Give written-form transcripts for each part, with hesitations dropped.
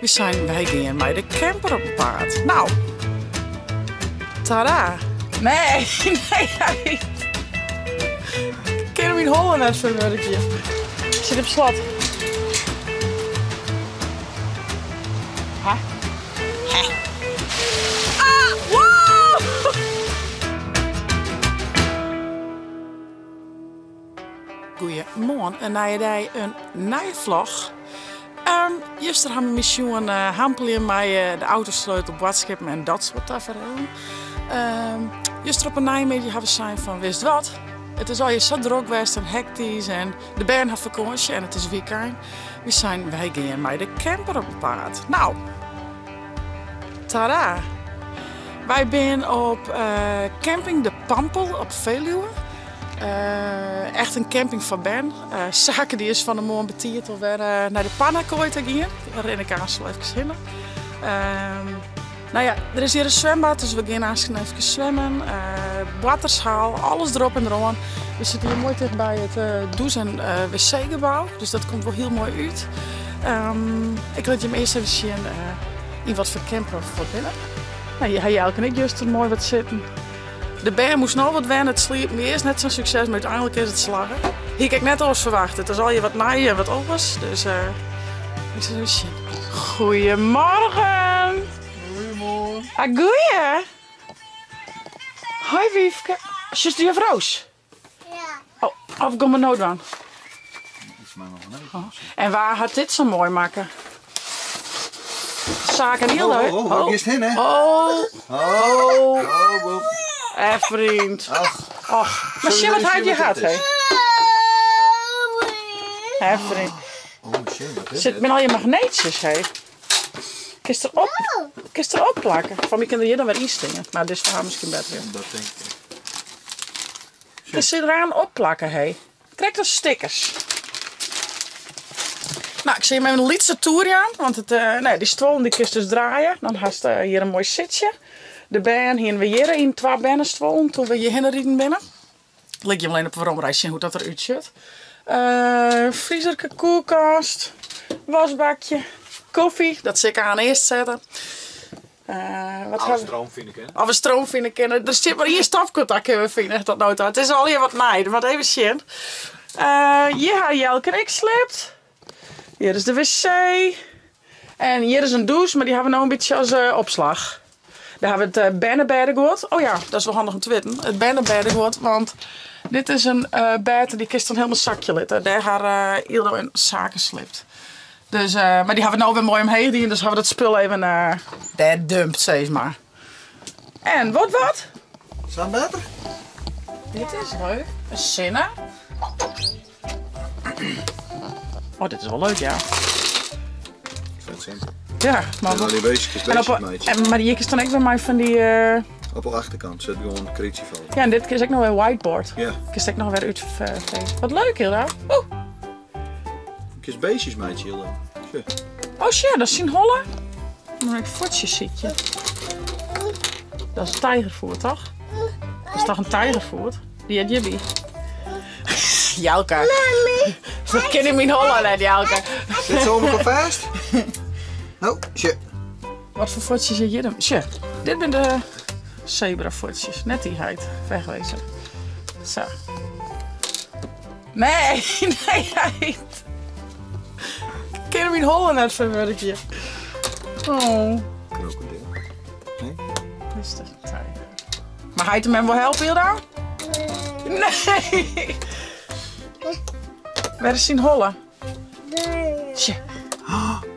Wy seinen, wy gean mei de camper op 'en paad. Nou, tada. Nee, nee, heit. Ik kin myn holle net ferwurkje. Sit op slot. Ha? Hè? Ah, wow! Goeiemoarn, in nije dei, in nije vlog. Juster ha we my sjoen hampeljen mei de autosleutel, boadskippen en dat soart taferelen. Juster op 'e neimiddei ha we sein fan witst wat, it is allegear sa drok west en hektysk en de bern ha fakânsje en it is wykein. Wy seinen wy gean mei de camper op 'en paad. Nou, tada! Wy binne op camping De Pampel op Veluwe. Echt in camping foar bern. Sake dy is fan 'e moarn betiid alwer nei de pannakoai ta gien. Dêr rin ik aanst wol efkes hinne. Nou ja, der is hjir in swembad, dus we gean aanst efkes swimmen. Boartershal, alles derop en deroan. We sitte hjir moai tichtby it dûs- en wc-gebou, dus dat komt wol hiel moai út. Ik lit jim earst even sjen yn wat foar camper we fuort binne. Nou, hjir ha Jelke en ik juster moai wat sitten. De bern moasten al wat wenne, it sliepen wie earst net sa'n sukses, mar úteinlik is it slagge. Hie ik ek net oars ferwachte. It is allegear wat nij en wat oars, dus ik sil even sjen. Goeiemorgen! Goeiemorgen. Ah, goeie! Hoi Wiefke. Sjochst de juf Roos? Ja. Oh, of gean we no dwaan? Oh. En wa hat dit sa moai makke? Sake en Hilda. Oh, oh, oh, waar giest hinne? Oh. Oh. Oh, oh. Vriend. Ach. Och, mar sjen wat hy je hat, hè? Hè, vriend. Oh, sjen, wat is Sit dit? met al je magneetsjes, hè? Kinst erop, kinst erop plakken. Fan my kin der hjir dan wer ynstean. Mar dit is foar har miskien better. Dat tink ik. Kinst se deraan opplakken, hè? Krekt as stickers. Nou, ik sil jim even in lytse toer jaan, want it, nee, dy stuollen dy kinst dus draaie. Dan hast hjir in moai sitsje. De bern hiene we hjir yn twa bernestuollen toen we hjirhinne riden binne. Lit jim allinne op 'e weromreis sjen hoe't dat derút sjocht. Frizerke, koelkast, wasbakje, koffie, dat sil ik aan earst sette. Wat Of ha we we? stroom fine kinne. Of we stroom fine kinne. Der stiet mar ien stopkontakt kinne we fine tot no ta. It is allegear wat nij, der moat even sjen. Hjir ha Jelke en ik sliept. Hjir is de wc. En hjir is in dûs, mar dy ha we no in bytsje as opslach. Dêr ha we it bernebêdeguod. Oh ja, dat is wol handich om te witten. It bernebêdeguod, want dit is in bêd en dy kinst dan helemaal sakje litte. Dêr ha Ildo en Sake sliept. Dus, mar dy ha we no wer moai omheech dien, dus ha we dat spul even dêr dumpt, sis mar. En wat wat? Sa'n better? Dit is leuk. In sinne. Oh, dit is wol leuk, ja. Vet simpel. Ja, maar En al die beestjes, En op, beestjes, meidje. en, mar hjir kinst dan ek wer mei fan dy Op de achterkant sit gewoan in krytsje fan. Ja, en dit is ek noch wer whiteboard. Ja. Kinst ek noch wer útfegen. Wat leuk, Hilda. Oeh. Kinst beestjes meitsje, Hilda. Sjoch. Oh, sjoch, dat is syn holle. Dan ik fuotsjes sykje. Dat is tijgervoer, toch? Dat is toch in tijgervoer? Dy hat hjirby. Jelke. Dat kin yn myn holle net, Jelke. Sit se oan elkoar fêst? No, sjoch. Wat foar fuotsjes hat hjir dan? Sjoch, dit binne de sebrafuotsjes. Net dy heit. Wegwezen. Sa. Nee, nee, heit. Ik kin myn holle net ferwurkje. Oh. Krokodil. Nee? Is dat een tijger? Mar heit en mem wol helpe, Hilda? Nee. Wêr is syn holle? Sjoch.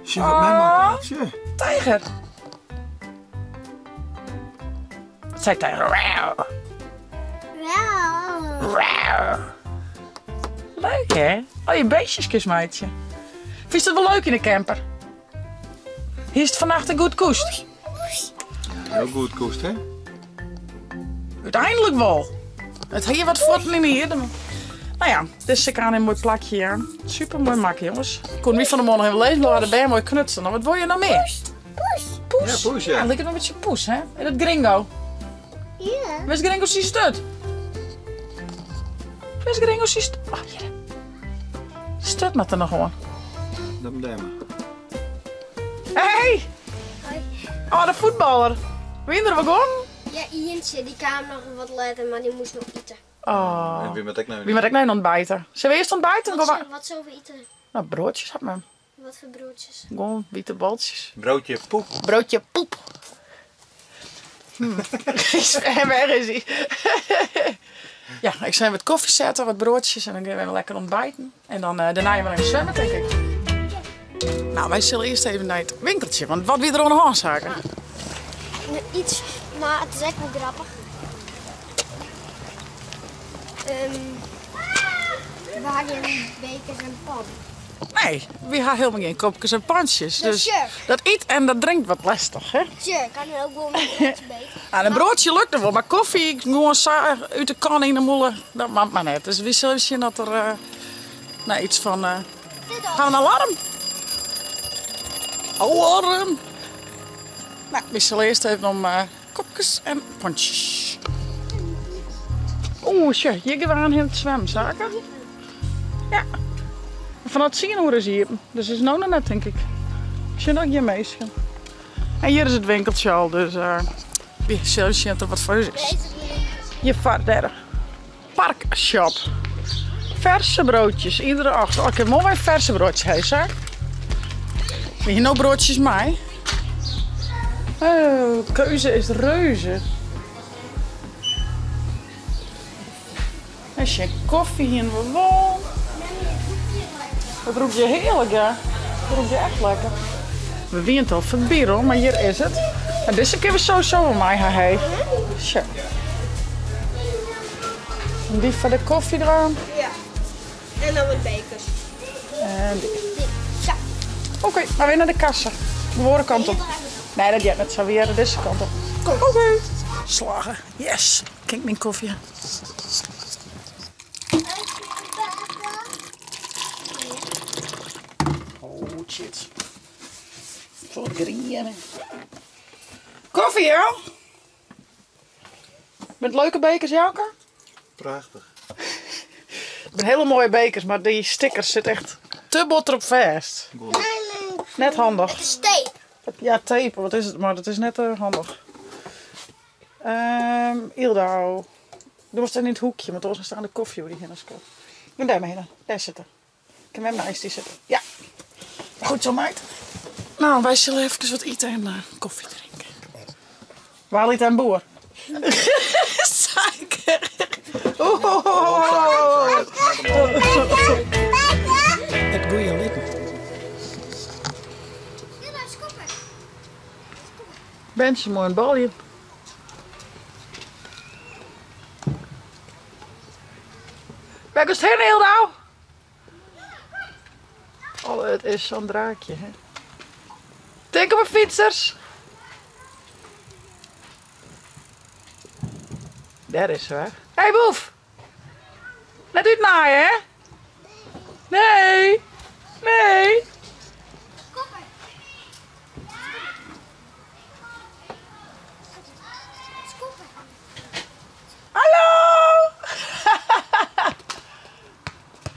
Sjoch wat mem makke hat. Sjoch. Tijger. Wat sei tijger? Rauw. Rauw. Leuk hè? Al je beestjes kinst meitsje. Fynst it wol leuk yn de camper? Hiest fannacht in goed koest? Ja, heel goed koest hè? Uiteindelijk wol. It hie wat fuotten yn de ierde. Nou ja, dit is aan in moai plakje ja. Super moai makke jonges. Koenen wy fan 'e moarn noch even lizzen bliuwe, de bern moai knutselen. Nou, wat wol je noch mear? Poes. Poes? Ja, poes, ja. Ja, liket in bytsje poes, hè? Is dat Gringo? Ja. Wêr is Gringo syn sturt? Wêr is Gringo syn sturt? Oh, hjir. Sturt moat der noch oan. Dat dêr mar. Oh, de voetballer. Wie er begonnen? Ja, ientsje, dy kaam noch wat letter, mar dy moast noch ite. Oh. En wy moatte ek noch Wy moatte ek noch ontbijten. Sille we earst ontbijten? Wat sille we ite? Nou, broodjes hat men. Wat foar broodjes? Gewoan wite boltsjes. Broodje poep. Broodje poep. En weg is hij. Ja, ik sil wat koffie zetten, wat broodjes en dan gaan we even lekker ontbijten. En dan daarna even even zwemmen, denk ik. Nou, wij zullen eerst even naar het winkeltje, want wat wie er aan de hand, zaken? Nou, iets, maar het is echt wel grappig. We hadden bekers en pan. Nee, we hebben helemaal geen kopjes en pandjes. Dat Dus is dat eet en dat drinkt wat lastig, hè? Tje, kan er ook wel een broodje beter. Nou, een broodje lukt er wel, maar koffie gewoon uit de kan in de molen, dat mag maar net. Dus wie zullen zien dat er nou, iets van... Dit al. gaan we een alarm? Alarm! Nou, we zullen eerst even om kopjes en pandjes. Oeh, tje, hier gaan we aan het zwemmen, zaken. Ja. Van het zien hoe is hier. Dus het is nou nog net, denk ik. Ik zie nog geen meisje. En hier is het winkeltje al, dus wie zullen zien dat er wat voor is. Je vaart daar. Parkshop. Verse broodjes, iedere ochtend. Oh, ik heb mooi verse broodjes, hè, zaak. Heb je nou broodjes mij? Oh, keuze is reuze. Als je koffie hier wil. Dat roept je heerlijk, ja. Dat roept je echt lekker. We wien het al voorbij, hoor, maar hier is het. En deze keer we sowieso wel mij, hè, hè. Zo. En die voor de koffie eraan. Ja. En dan wat bekers. En die. Die. Zo. Oké, maar weer naar de kassa. De andere kant op. Nee, dat gaat net zo weer deze kant op. Oké. Slagen. Yes. Kijk mijn koffie. Oh shit. Voor grien. Koffie, hè? Met leuke bekers, Jouke? Prachtig. Het zijn hele mooie bekers, maar die stickers zitten echt te bot erop vast. Net handig. Het is tape. Ja, tape, wat is het? Maar dat is net handig. Ildau. Doe maar in het hoekje, want anders staan de koffie hoe die heen is. En daar maar heen. Daar zitten. Ik heb hem naast die zitten. Ja. Goed zo, meid. Nou, wij zullen even wat eten en koffie drinken. Waar liet een boer? Suiker. Oeh. Het goeie lippen. Bentje mooi een balje. Waar is het heen, Ildau? Oh, het is zo'n draakje, hè? Denk op mijn fietsers. Daar is ze, hè? Hey, boef! Net uit naaien, hè? Nee! Nee! Hallo!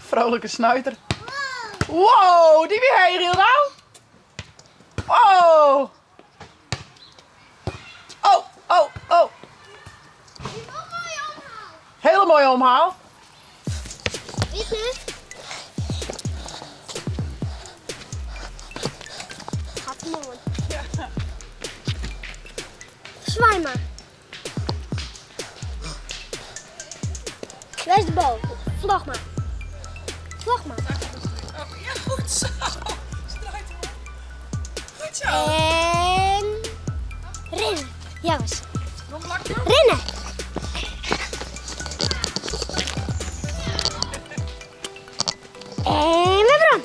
Vrolijke snuiter. Wow, die weer heen, Ildau. Wow! Oh, oh, oh. Hele mooie omhaal. Weet je? Gaat mooi. Ja. Zwaai maar. Waar is de bal? Vlag maar. Vlag maar. Oh, ja, goed zo. Strijd hoor. Goed zo. En rennen. Jongens. Nog langer? Rennen. En weer aan.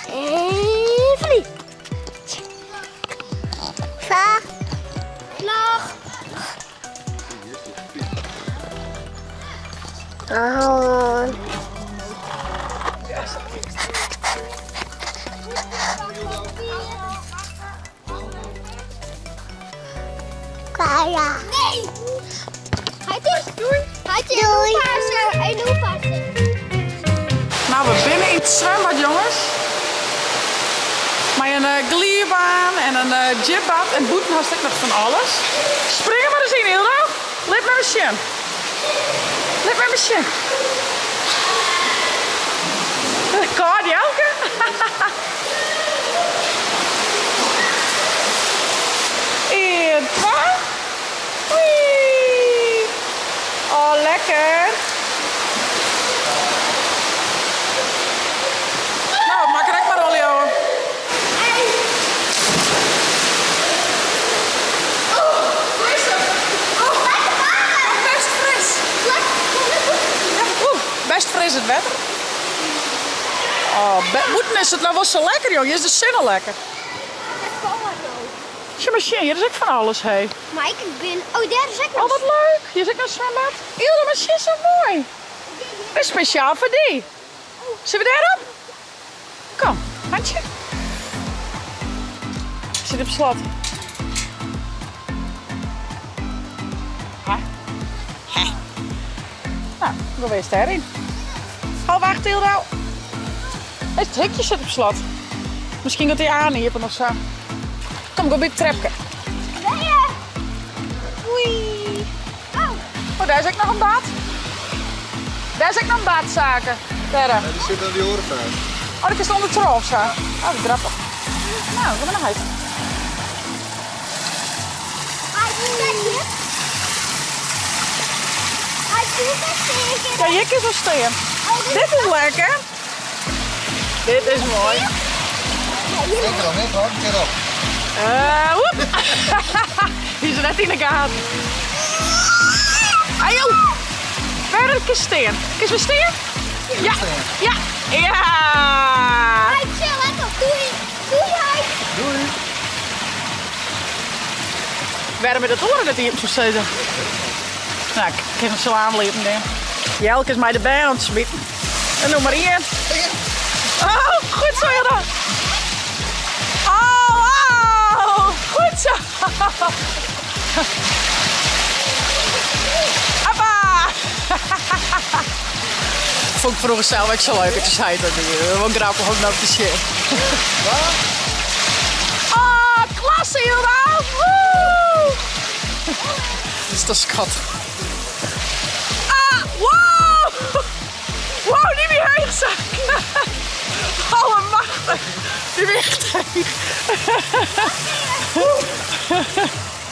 En vlieg. Vlag. Vlag. Oh. Kaya. Nee. Doei. Doei. Nou, we binnen in het zwembad, jongens. Maar In gliebaan en in djipbad en bûten hast ek noch fan alles. Spring der mar ris yn, Hilda. Lit my ris sjen. Lit my ris sjen. Kâld, Jelke? Ien, twa. Oei. Oh, lekker. Nou, maak er ek mar al, joh. Oh, fris. Oh, best fris. Oeh, best fris it wetter. Oh, bûten is it no wol sa lekker, jong. Hjir is de sinne lekker. Sjoch mar sjen, hjir is ek fan alles, hé. Maar ik bin... Oh, dêr is ek noch... Oh, wat leuk. Hjir is ek noch swimbad. Ylda, mar sjen, sa moai. Dit is spesjaal foar dy. Sille we dêrop? Kom, handje. Sit op slot. Ha? Hè? Nou, dan wees dêryn. Hou wacht, Ylda. It hekje sit op slot. Miskien giet dy aan iepen of sa. Kom, go by it trepke. Oei. Oh, dêr is ek noch in bad. Dêr is ek noch in badsaken. Dêr. Ja, dy sit oan dy oare kant. Oh, dy kinst ûndertroch of sa. Oh, wat grappich. Nou, kom mar nei huis. Ja, hjir kinst wol stean. Dit is lekker. Dit is moai. Lekker dan, hè? Kom, keer op. Woep. Dy is net yn de gaten. Ajo. Wêr kinst stean? Kinst wer stean? Ja. Ja. Ja. Doei. Doei, heit. Doei. Wêrom is dat oare net iepen, soe sizze? Nou, ik kin it sa oanlitten gean. Jelke is mei de bern oan it smiten. En nûmer ien. Oh, goed zo, Hilda. Oh, oh, goed zo. Appa. Fûn ik froeger sels ek sa leuk, it is heit dat die. Wol grappich om no te sjen. Oh, klasse, Hilda! Woe! Dit is toch skattich. Ah, wow! Wow, dy wie heech sa. Allemachtich. Dy wie echt heech.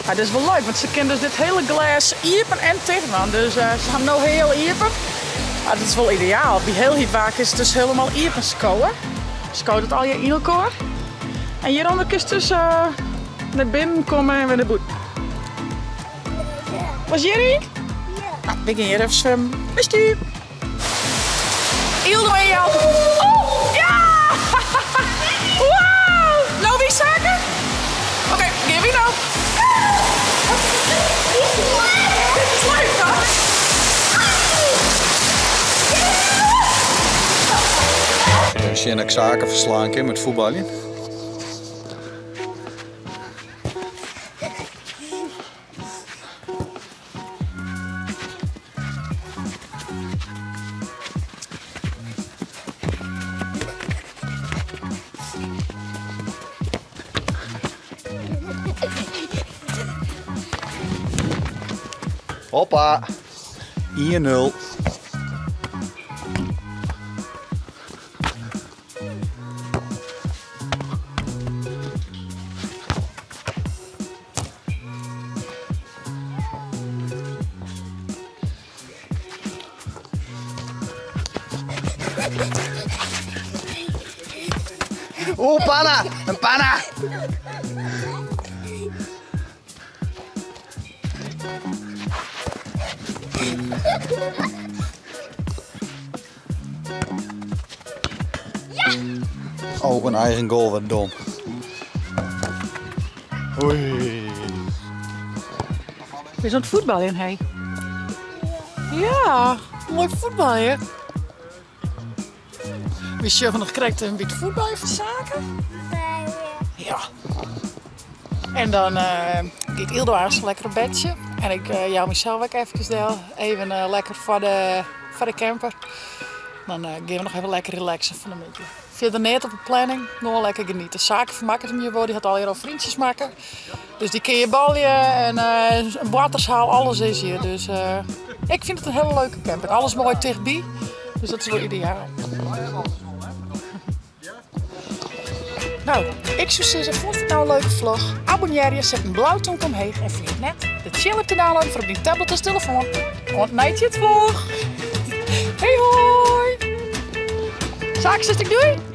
Maar dit is wol leuk, want se kin dus dit hiele glês iepen en ticht dwaan. Dus se ha 'm no hiel iepen. Ah, dit is wol ideaal. By hiel hyt waar kinst it dus hielendal iepen skowe. Skoot it allegear yn elkoar. En hjirûnder kinst dus nei binnen komme en wer nei bûten. Was hjiryn? Ja. Nou, we gean hjir even swimmen. Bist u? Yldo en Jelke. Oh, ja! Wow! No wie saken? Oké, gean wy no. Dit is leuk, toch? Even sjen dat ik saken ferslaan kin met fuotbaljen. Hoppa, 1-0. Oeh, panna! In panna! Oh, in eigen goal, wat dom. Oei. Is oan it fuotbaljen, hé? Ja, moai fuotbalje. Wy sjogge noch krekt even by it fuotbaljen fan Sake. Ja. En dan giet Yldo aanst lekker op bedsje. En ik jou mysels ek efkes del. Even lekker foar de camper. Dan gean we noch even lekker relaxen fan 'e middei. Fierder neat op de planning, gewoan lekker geniete. Sake fermakket him hjir wol, dy hat allegear al vriendjes makke. Dus dy kin hjir balje en in boartershaal, alles is hjir. Dus ik fyn it in hiele leuke camping. Alles moai tichtby, dus dat is wol ideaal. No, ik soe sizze, fûnst it no in leuke vlog? Abonnearje, set in blau tomke omheech en ferjit net de Tsjil app te downloaden foar op dyn tablet as telefoan. Oant nei tsjit vlog! Hey hoi! Sake, sis ik doei?